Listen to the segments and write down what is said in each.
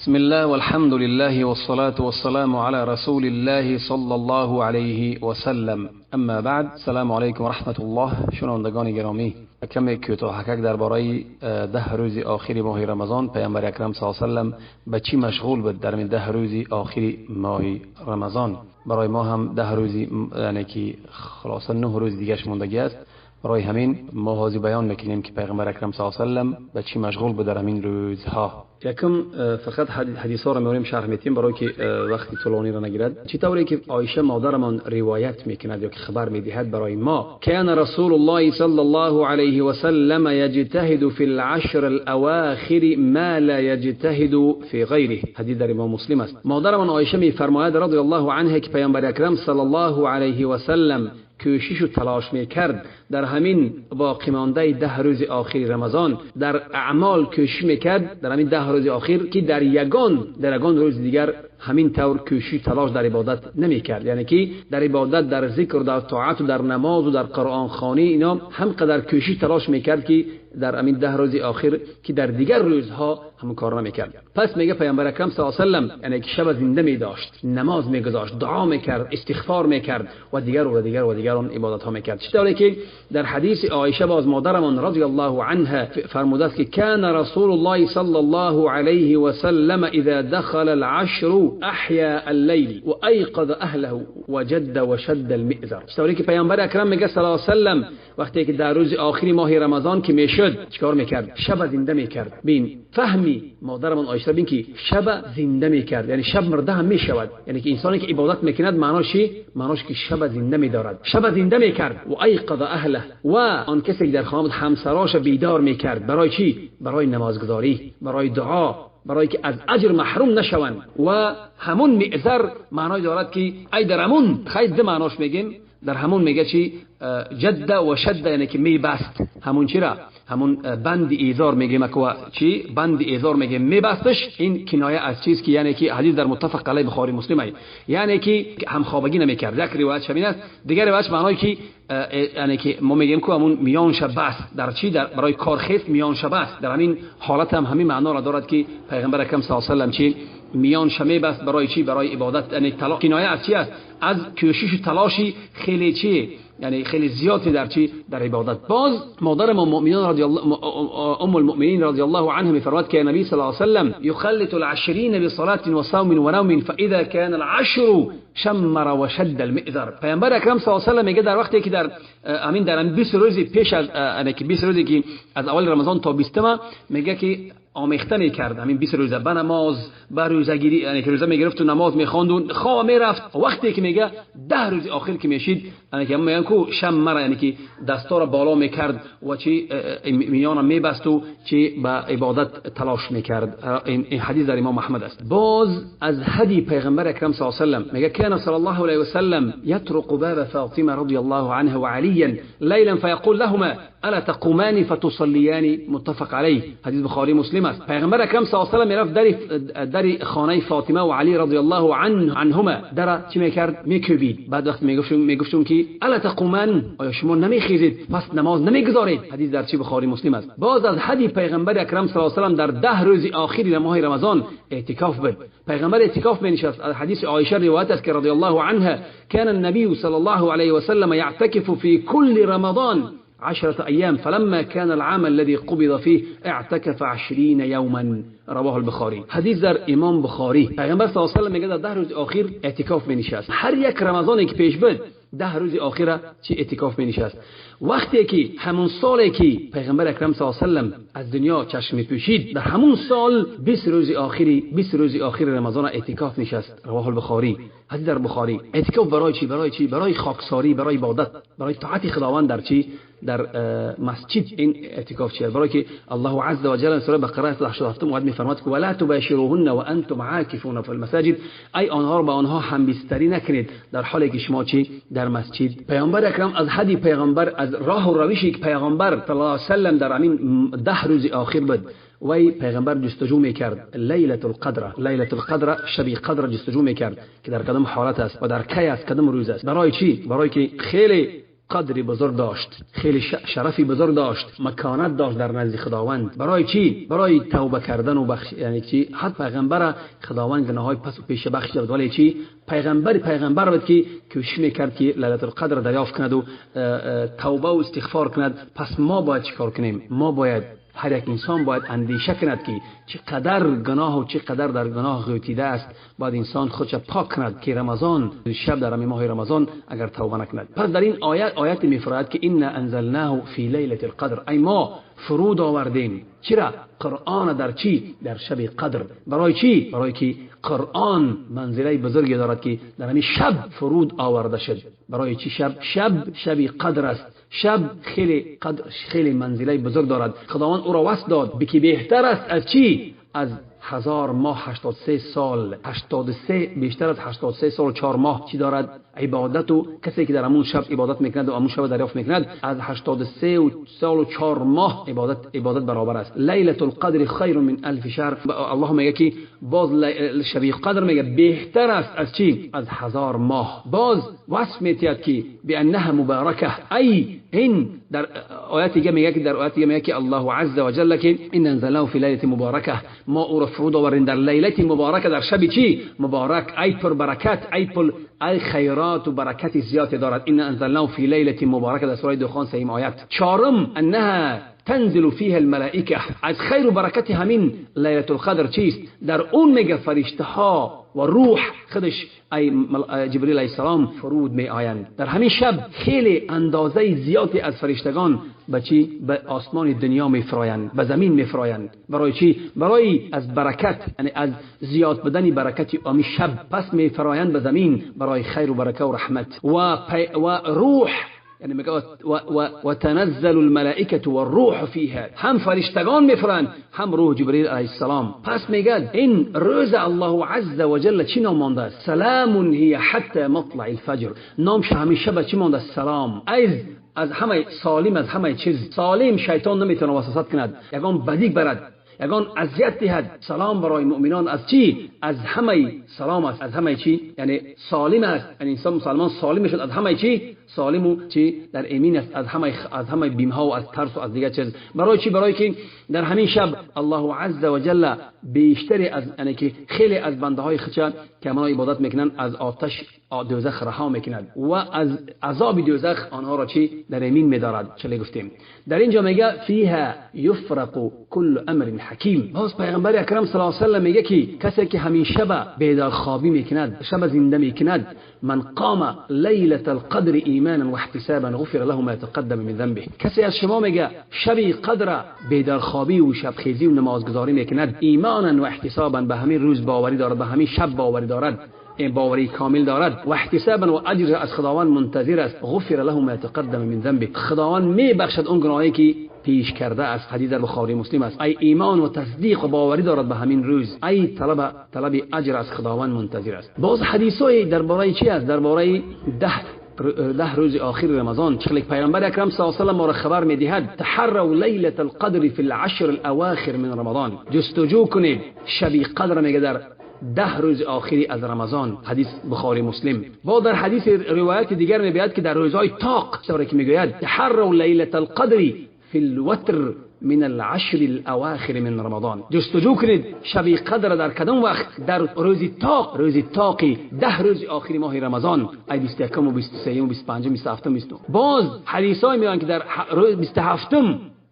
بسم الله والحمد لله والصلاة والسلام على رسول الله صلى الله علیه و سلم. اما بعد، سلام علیکم و رحمت الله. شنوندگان گرامی، کمی کوتاه درباره 10 روز آخری ماه رمضان پیامبر اکرم صلی الله علیه و سلم به چی مشغول بود در این 10 روز آخری ماه رمضان. برای ما هم 10 روز، یعنی که خلاصه 9 روز دیگهش موندگی است. برای همین ما حاضر بیان میکنیم که پیغمبر اکرم صلی الله علیه و سلم به چی مشغول بود در همین روزها. یکم فقط حدیث ها را میاریم شرح میتیم برای که وقتی طولانی را نگیرد. چی طوری که عایشه مادرمان روایت میکند یا که خبر میدهد برای ما، کان رسول الله صلی الله علیه و سلم یجتهد فی العشر الاواخر ما لا یجتهد فی غیره. حدیث در امام مسلم است. مادرمان عایشه میفرماید رضی الله عنها که پیامبر اکرم صلی الله علیه و سلم کوشش و تلاش میکرد در همین باقی مانده 10 روز آخر رمضان در اعمال کوشش میکرد در همین 10 روز آخر که در یگان روز دیگر همین طور کوشش تلاش در عبادت نمیکرد. یعنی که در عبادت، در ذکر، در طاعت و در نماز و در قرآن خوانی اینا هم قدر کوشش تلاش میکرد که در همین 10 روز آخر که در دیگر روزها هم کار نمیکرد. پس میگه پیامبر اکرم صلی الله علیه و سلم یعنی که شب زنده میداشت، نماز میگذاشت، دعا میکرد، استغفار میکرد و دیگر و دیگر و دیگر آن عبادت ها میکرد. چطوری که در حدیث عایشه باز مادرمان رضی الله عنها فرموده است که کان رسول الله صلی الله علیه و سلم اذا دخل العشر احیا اللیل و ایقظ اهله و جد و شد المئزر. چطوری که پیامبر اکرم میگه صلی الله علیه و سلم وقتی که در روز آخری ماه رمضان که میشد چیکار میکرد؟ شب زنده میکرد. ببین فهمی مادرمان عایشه بین که شب زنده میکرد، یعنی شب مرده هم میشود. یعنی که انسانی که عبادت میکند معناش چی؟ معناش که شب زنده میدارد. شب زنده میکرد و ایقظ اهله، و آن کسی که در خانه بود همسراش بیدار میکرد. برای چی؟ برای نمازگذاری، برای دعا، برای که از اجر محروم نشوند. و همون مئزر معنای دارد که ای در همون خیلی دو معناش میگیم، در همون میگه چی؟ جد و شد، یعنی که میبست همون چرا؟ همون بند ایزار میگیم که چی؟ بند ایزار میگیم میبستش. این کنایه از چیز که یعنی که حدیث در متفق علیه بخاری مسلم، یعنی که همخوابگی نمیکرد. یک روایت شبیه است، دیگر روایت معنای که یعنی که ما میگیم که همون میان شب است. در چی؟ در برای کارخیز میان شب است. در همین حالت هم همین معنا را دارد که پیغمبر اکرم صلی الله علیه و سلم چی؟ میان شب بست. برای چی؟ برای عبادت. یعنی کنایه از چی است؟ از کوشش و تلاشی خیلی چی؟ یعنی خیلی زیادی در چی؟ در عبادت. باز مادر ما مؤمنان رضی الله ام المؤمنین رضی الله عنها میفرماد که نبی صلی الله علیه و سلم یخلط العشرین بصلاة و صوم و نوم فاذا كان العشر شمر و شد المئزر. پیامبر اکرم صلی الله علیه و سلم میگه در وقتی که در همین در 20 روز پیش از یعنی که 20 روزی که از اول رمضان تا 20 میگه که آمیخته میکرد همین 20 روزه به نماز، به روزگیری، یعنی که روزه میگرفت و نماز میخواند و خواب میرفت. وقتی که میگه 10 روز آخر که میشید، یعنی که میگن کو شمر، یعنی که دستا را بالا میکرد و چی میان میبست و چی به عبادت تلاش میکرد. این حدیث در امام احمد است. باز از هدی پیغمبر اکرم صلی الله علیه و سلم میگه کان صلی الله علیه و سلم یطرق باب فاطمه رضی الله عنها و علی لیلا فیقول لهما الا تقومان فتصلیان. متفق علیه، حدیث بخاری مسلم است. پیغمبر اکرم صلی الله علیه و سلم میرفت در خانه فاطمه و علی رضی الله عنهما، در چی میکرد؟ میکوبید. بعد وقت میگفتم که الا تقومان، آیا شما نمیخیزید؟ پس نماز نمیگذارید. حدیث در چی؟ بخاری مسلم است. باز از حدیث پیغمبر اکرم صلی الله علیه و سلم در 10 روز آخری ماه رمضان اعتکاف بود. پیغمبر اعتکاف مینشست. از حدیث عایشه روایت است که رضی الله عنها كان النبي صلى الله عليه وسلم يعتكف في كل رمضان 10 أيام فلما كان العام الذي قبض فيه اعتكف 20 يوما. رواه البخاری. حدیث در امام بخاری. پیغمبر صلی الله علیه و سلم میگه در 10 روز آخر اعتکاف مینشست. هر یک رمضانی که پیش بود 10 روز آخر چی اعتکاف مینشست. وقتی که همون سالی که پیغمبر اکرم صلی الله علیه و سلم از دنیا چشم پوشید، در همون سال 20 روز آخری 20 روز آخر رمضان اعتکاف نشست. رواه البخاری. حدیث در بخاری. اعتکاف برای چی؟ برای چی؟ برای خاکساری، برای عبادت، برای طاعت خداوند در چی؟ در مسجد. این اعتکاف چیه؟ برای که الله عز و جل سوره بقره 87 آیه میفرماد که ولا تباشروهن و انتم عاکفون فی المساجد، ای آنها رو با آنها هم بستری نکنید در حالی که شما چی؟ در مسجد. پیامبر اکرم از هدی پیغمبر، از راه و روشی که پیغمبر صلی الله علیه و سلم در همین 10 روز آخر بود وی پیغمبر جستجو میکرد لیلة القدر، لیلة القدر، شب قدر جستجو میکرد که در کدام حالت است و در کی است، کدام روز است. برای چی؟ برای که خیلی قدر بزرگ داشت، خیلی شرفی بزرگ داشت، مکانت داشت در نزد خداوند. برای چی؟ برای توبه کردن و بخش، یعنی چی؟ حتی پیغمبر خداوند گناه‌های پس و پیش بخش داد، ولی چی؟ پیغمبر بود که کوشش میکرد که لیلة القدر دریافت کند و توبه و استغفار کند. پس ما باید چیکار کنیم؟ ما باید هر یک انسان باید اندیشه کند که چقدر گناه و چقدر در گناه غوطیده است. باید انسان خودش پاک کند که رمضان شب در ماه رمضان اگر توبه نکند. پس در این آیت میفرماید که انا انزلناه فی لیلة القدر، ای ما فرود آوردیم چرا؟ قرآن در چی؟ در شب قدر. برای چی؟ برای که قرآن منزله بزرگی دارد که در همین شب فرود آورده شد. برای چی شب؟ شب قدر است. شب خیلی قدر، خیلی منزله بزرگ دارد. خداوند او را وصف داد که بهتر است از چی؟ از 1000 ماه، 83 سال، 83 بیشتر از 83 سال 4 ماه چی دارد؟ عبادت. و کسی که در همون شب عبادت میکند و همون شب دریافت میکند از 83 سال و 4 ماه عبادت برابر است. لیلة القدر خیر من 1000 شهر. الله میگه که باز شب قدر میگه بهتر است از چی؟ از 1000 ماه. باز وصف میتید که بانها مبارکه، ای این در آیات دیگه میگه که در آیات دیگه میگه که الله عز وجل که ان انزلناه فی لیلة مبارکه، ما او را فرود آوردیم در لیلة مبارکه، در شب چی؟ مبارک، ای پر برکت، ای پر ای خیرات و برکت زیاد دارد. ان انزلناه فی لیلة مبارکه در سوره دخان سیم آیت. چهارم انها تنزل فيها الملائكه، از خیر و برکت همین لیلة القدر چیست؟ در اون میگه فرشته ها و روح خودش ای جبریل علیه السلام فرود می آیند. در همین شب خیلی اندازه زیادی از فرشتگان به چی؟ به آسمان دنیا می فرایند، به زمین می فرایند. برای چی؟ برای از برکت، یعنی از زیاد بدن برکت همین شب. پس می فرایند به زمین برای خیر و برکه و رحمت و روح، یعنی میگه و تنزل الملائکه والروح فيها، هم فرشتگان میفرند هم روح جبریل علیه السلام. پس میگه این روز الله عز وجل چی نام مانده است؟ سلام هي حتی مطلع الفجر. نامش همیشه به چی مانده است؟ سلام. از همه سالم، از همه چیز سالم، شیطان نمیتونه وسوسه کند، یگان بدی برد، یگان اذیت دهد. سلام برای مؤمنان از چی؟ از همه سلام است، از همه چی؟ یعنی سالم است. یعنی انسان مسلمان سالم شد از همه چی؟ سالم و چی؟ در امین است از همه بیم ها و از ترس و از دیگه چیز. برای چی؟ برای که در همین شب الله عز وجل بیشتر از یعنی که خیلی از بنده های خودش که آنها عبادت میکنن از آتش دوزخ رها میکنند و از عذاب دوزخ آنها را چی؟ در امین میدارد. چه گفتیم در اینجا میگه فیها یفرق کل امر حکیم. باز پیغمبر اکرم صلی الله علیه و سلم میگه که کسی که همین شب بیدار خوابی میکند، شب زنده میکند، من قام لیلة القدر ایمانا و احتسابا غفر له ما تقدم من ذنبه. کسی از شما میگه شب قدر بیدار خوابی و شب خیزی و نمازگزاری میکند، ایمانا و احتسابا، به همین روز باوری دارد، به همین شب باوری دارد، این باوری کامل دارد، و احتسابا و اجر از خداوند منتظر است، غفر له ما تقدم من ذنبه، خداوند میبخشد اون گناهی که پیش کرده است. حدیث در بخاری مسلم است. ای ایمان و تصدیق و باوری دارد به همین روز، ای طلب اجر از خداوند منتظر است. باز حدیثای درباره چی است؟ درباره 10 روز آخر رمضان. چخلی پیامبر اکرم صلی الله علیه و سلم ما را خبر میدهد تحروا لیلة القدر فی العشر الاواخر من رمضان. جستجو کنید شب قدر میگه در 10 روز آخری از رمضان. حدیث بخاری مسلم. با در حدیث روایت دیگر میباید که در روزهای طاق طوری که میگوید تحروا لیلة القدر فی الوتر من العشر الاواخر من رمضان. جستجو کنید شب قدر در کدام وقت؟ در روز طاق، روز طاقی 10 روز آخری ماه رمضان، ای 21 و 23 و 25 و 27 و 29. باز حدیث های میان که در روز 27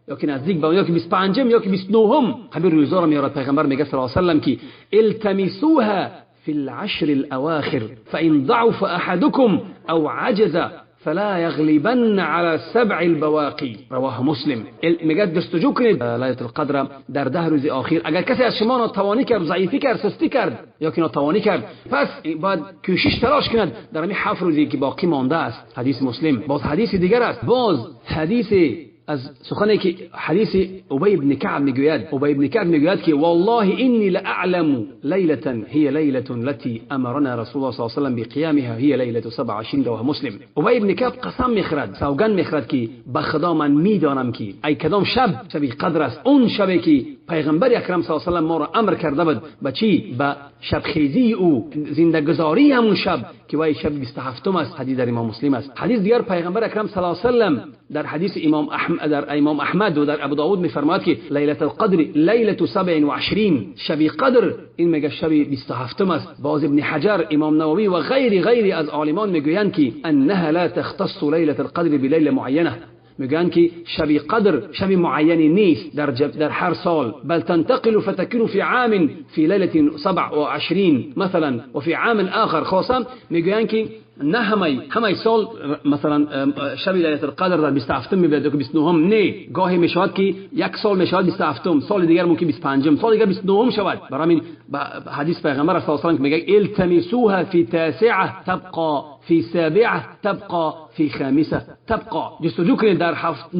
یا که نزدیک به یا که 25 یا که 29 همین روزا را میارد پیغمبر میگه صلی الله علیه و سلم که التمسوها فی العشر الاواخر فان ضعف احدكم او عجز فلا یغلبن على سبع البواقی. رواه مسلم. میگه جستجو کنید لیلة القدر در 10 روز آخر. اگر کسی از شما ناتوانی کرد، ضعیفی کرد، سستی کرد یا که ناتوانی کرد، پس باید کوشش تلاش کند در همین 7 روزی که باقی مانده است. حدیث مسلم. باز حدیث دیگر است. باز حدیث از سخنی که حدیث ابی بن کعب میگوید، ابی بن کعب میگوید که والله انی لاعلم لیلة هي لیلة التي امرنا رسول الله صلی الله علیه و سلم بقیامها هي لیلة 27 رواه مسلم. ابی بن کعب قسم میخورد، سوگند میخورد که به خدا من میدانم که ای کدام شب شب قدر است، اون شبی که پیغمبر اکرم صلی الله علیه و سلم ما را امر کرده بود به چی؟ به شبخیزی او، زندگذاری همون شب که وای شب 27 است. حدیث در امام مسلم است. حدیث دیگر پیغمبر اکرم صلی الله علیه و سلم در حدیث امام احمد، در امام احمد و در ابو داود میفرماید که لیلة القدر لیلة 27، شب قدر این میگه شب 27 است. باز ابن حجر، امام نووی و غیری از عالمان میگویند که انها لا تختص لیلة القدر بلیله معینه، میگن که شب قدر شب معینی نیست در هر سال، بل تنتقل فتكون في عام في ليلة 27 مثلا وفي عام آخر. خاصا میگن که نه همه سال مثلا شب لیلة القدر در 27 میبود که 29، نه، گاهی میشود که یک سال میشود 27، سال دیگر ممکن 25، سال دیگر 29 شود. برای همین حدیث پیغمبر صلی الله علیه و سلم میگه التمسوها فی تاسعه تبقى فی سابعه تبقى فی خامسه تبقى. جستجو کنید در هفت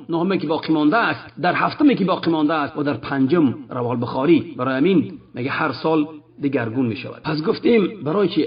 نهم که باقی مانده است، در هفتم که باقی مانده است و در پنجم. رواه البخاری. برای همین میگه هر سال دگرگون می شود. پس گفتیم برای چی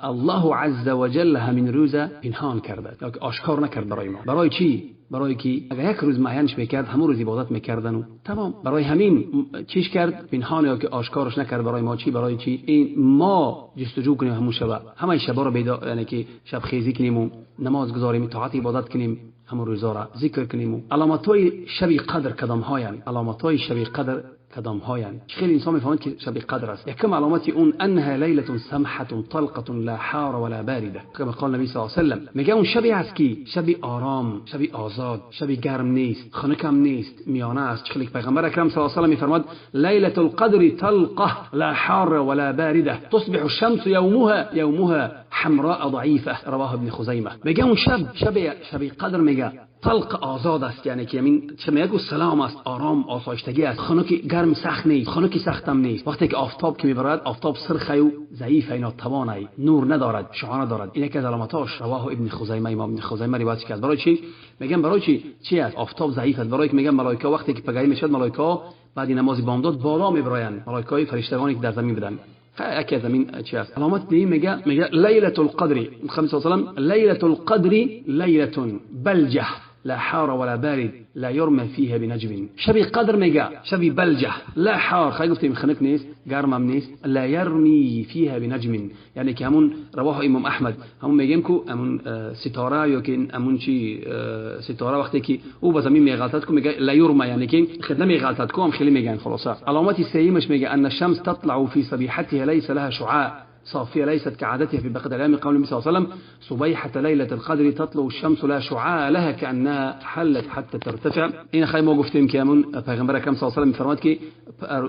الله عز وجل همین روز پنهان کرده یا آشکار نکرد برای ما؟ برای چی؟ برای که اگر یک روز معینش میکرد همون روز عبادت میکردن و تمام. برای همین چیش کرد؟ پنهان یا که آشکارش نکرد برای ما. چی؟ برای چی؟ این ما جستجو کنیم همون شب، همه شبا رو بیدا، یعنی که شب خیزی کنیم و نماز گذاریم، طاعت عبادت کنیم، همون روزا را ذکر کنیم. علامت‌های شب قدر کدام هایند؟ علامت‌های شب قدر کدام هایند؟ خیلی انسان میفهمند که شب قدر است. یکم علامت اون انها لیلة سمحة طلقة لا حار ولا بارده، كما قال النبی صلی الله علیه و سلم. میگه اون شبی است که شب آرام، شب آزاد، شب گرم نیست، خنک هم نیست، میانه است. خیلی پیغمبر اکرم صلی الله علیه و سلم میفرماد لیلة القدر طلقة لا حار ولا بارده تصبح الشمس یومها حمراء ضعیفه، رواه ابن خزیمه. میگه اون شب قدر میگه طلق آزاد است، یعنی که همین چه میگه سلام است، آرام، آسایشتگی است، خنک گرم سخت نیست، خنک سختم نیست. وقتی که آفتاب که میبرد آفتاب سرخ و ضعیف، اینا توانایی نور ندارد، شعاع ندارد. این یکی از علامتاش. رواه ابن خزیمه، امام ابن خزیمه روایت کرد. برای چی میگم؟ برای چی است آفتاب ضعیف است؟ برای که میگم ملائکه وقتی که پگاهی میشد، ملائکه بعد نماز بامداد بالا میبرایند، ملائکه فرشتگانی که در زمین بودند. یکی از همین چی است علامت دیگه؟ میگه لیلة القدر خمسة وسلم لیلة القدر لیلة بلجه لا حار ولا بارد لا يرمى فيها بنجم. شب قدر میگه شب بلجه لا حار، خیلی گفتیم خنک نیست، گرم هم نیست، لا يرمي فيها بنجم، یعنی که همون رواه امام احمد، همون میگیم که همون ستاره یا که همون چی ستاره وقتی که او به زمین میغلطد کو میگه لا يرمى، یعنی که خود نمیغلطد کو، هم خیلی میگن. خلاصه علامت سیمش میگه ان الشمس تطلع في صبيحتها ليس لها شعاع صافية ليست كعادتها في بقية الأيام. قول النبي صلى الله عليه وسلم صبيحة ليلة القدر تطلع الشمس لا شعاع لها كأنها حلت حتى ترتفع. این خیلی ما گفتیم که همون پیغمبر اکرم صلی الله علیه و سلم می‌فرماد که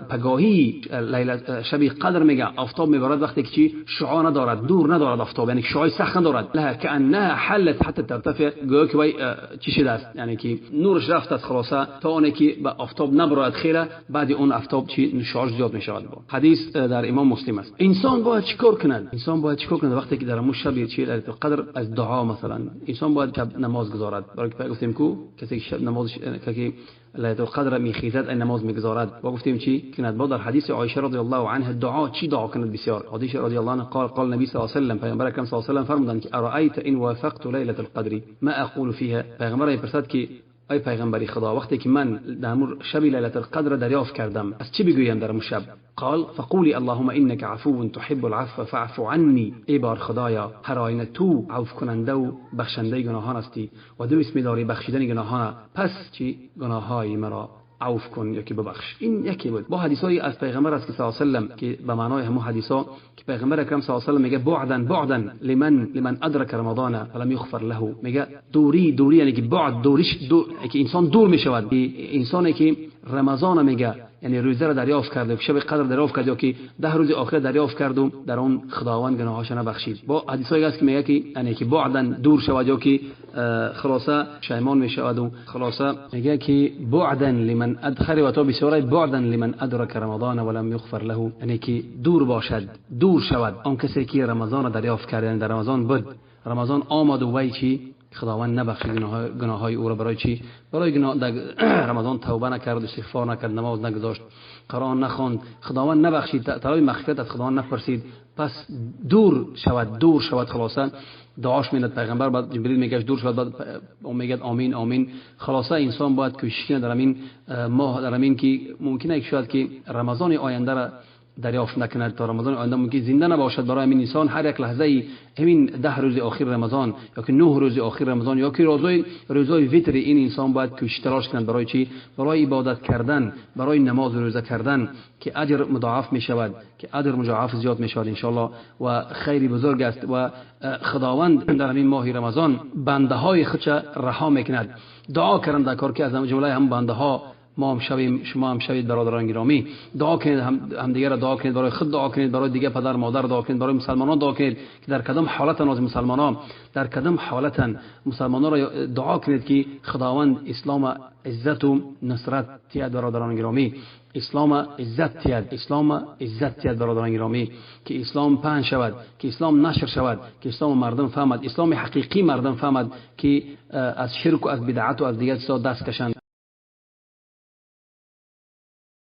پگاهی لیلة شب قدر میگه آفتاب میبرد وقتی که چی شعاع ندارد، نور ندارد آفتاب، یعنی شعاع سخت ندارد، لها كأنها حلت حتى ترتفع، گویا که وای چی شده است، یعنی که نورش رفت از خلاصه تا اونه که به آفتاب نبرد خیره، بعد اون آفتاب چی شعاعش زیاد میشود. حدیث در امام مسلم است. انسان باید چیکار کند؟ انسان باید چیکار کند وقتی که در مو شب چی لیلة القدر از دعا مثلا انسان باید شب نماز گزارد. برای که گفتیم کو کسی که شب نماز که لیلة القدر میخیزد این نماز میگذارد. و گفتیم چی کند؟ با در حدیث عایشه رضی الله عنها دعا چی دعا کند بسیار. حدیث رضی الله عنها قال قال النبی صلی الله علیه و سلم، پیامبر اکرم صلی الله علیه و سلم فرمودند که ارایت ان وافقت لیلة القدر ما اقول فيها. پیغمبر پرسید که ای پیغمبری خدا وقتی که من در شب لیلة القدر دریافت کردم از چی بگویم در شب؟ قال فقولی اللهم انك عفو تحب العفو فاعف عني. ای بار خدایا هر آینه تو عفو کننده و بخشنده گناهان هستی و دوست می‌داری بخشیدن گناهان، پس چی گناههای مرا عفو کن یا که ببخش. این یکی بود. با حدیثایی از پیغمبر است که صلی الله علیه و سلم که به معنای همون حدیثا که پیغمبر اکرم صلی الله علیه و سلم میگه بعدا بعدا لمن ادرک رمضان فلم یغفر له. میگه دوری دوری، یعنی که بعد دوریش دور، که انسان دور میشود. انسانی که رمضان میگه یعنی روزه را دریافت کرده، شب قدر دریافت کرد یا که 10 روز آخر دریافت کرد و در آن خداوند گناهاش نبخشید. با حدیثایی است که میگه که یعنی که بعدا دور شود یا که خلاصه شیمان میشود و خلاصه میگه که بعدا لمن ادخل و تا بسیار بعدا لمن ادرک رمضان ولم یغفر له، یعنی که دور باشد، دور شود آن کسی که رمضان دریافت کرد، یعنی در رمضان بود، رمضان آمد و وی چی خداوند نبخشید گناه‌های او را. برای چی؟ برای گناه در رمضان توبه نکرد، استغفار نکرد، نماز نگذاشت، قرآن نخواند، خداوند نبخشید، طلب مغفرت از خداوند نپرسید. پس دور شود، دور شود. خلاصه دعاش میند پیغمبر، بعد جبریل میگه دور شود، بعد او میگه آمین آمین. خلاصه انسان باید کوشش کنه در همین ماه، در همین که ممکنه یک شاید که رمضان آینده را دریافت نکند، تا رمضان آینده ممکن زنده نباشد. برای همین انسان هر یک لحظه همین 10 روز آخر رمضان یا که 9 روز آخر رمضان یا که روزای وتر، این انسان باید کوشش تلاش کند. برای چی؟ برای عبادت کردن، برای نماز و روزه کردن که اجر مضاعف می شود، که اجر مضاعف زیاد می شود ان شاء الله و خیری بزرگ است. و خداوند در همین ماه رمضان بنده های خودش رها میکند. دعا کردن در کار که از جمله هم بنده ها ما هم شویم، شما هم شوید. برادران گرامی دعا کنید، همدیگه را دعا کنید، برای خود دعا کنید، برای دیگه پدر مادر دعا کنید، برای مسلمانان دعا کنید که در کدام حالت از مسلمانان، در کدام حالت مسلمانان را دعا کنید که خداوند اسلام عزت و نصرت تیاد. برادران گرامی اسلام عزت تیاد، اسلام عزت تیاد. برادران گرامی که اسلام پهن شود، که اسلام نشر شود، که اسلام مردم فهمد، اسلام حقیقی مردم فهمد که از شرک و از بدعت و از دیگر چیزها دست کشند.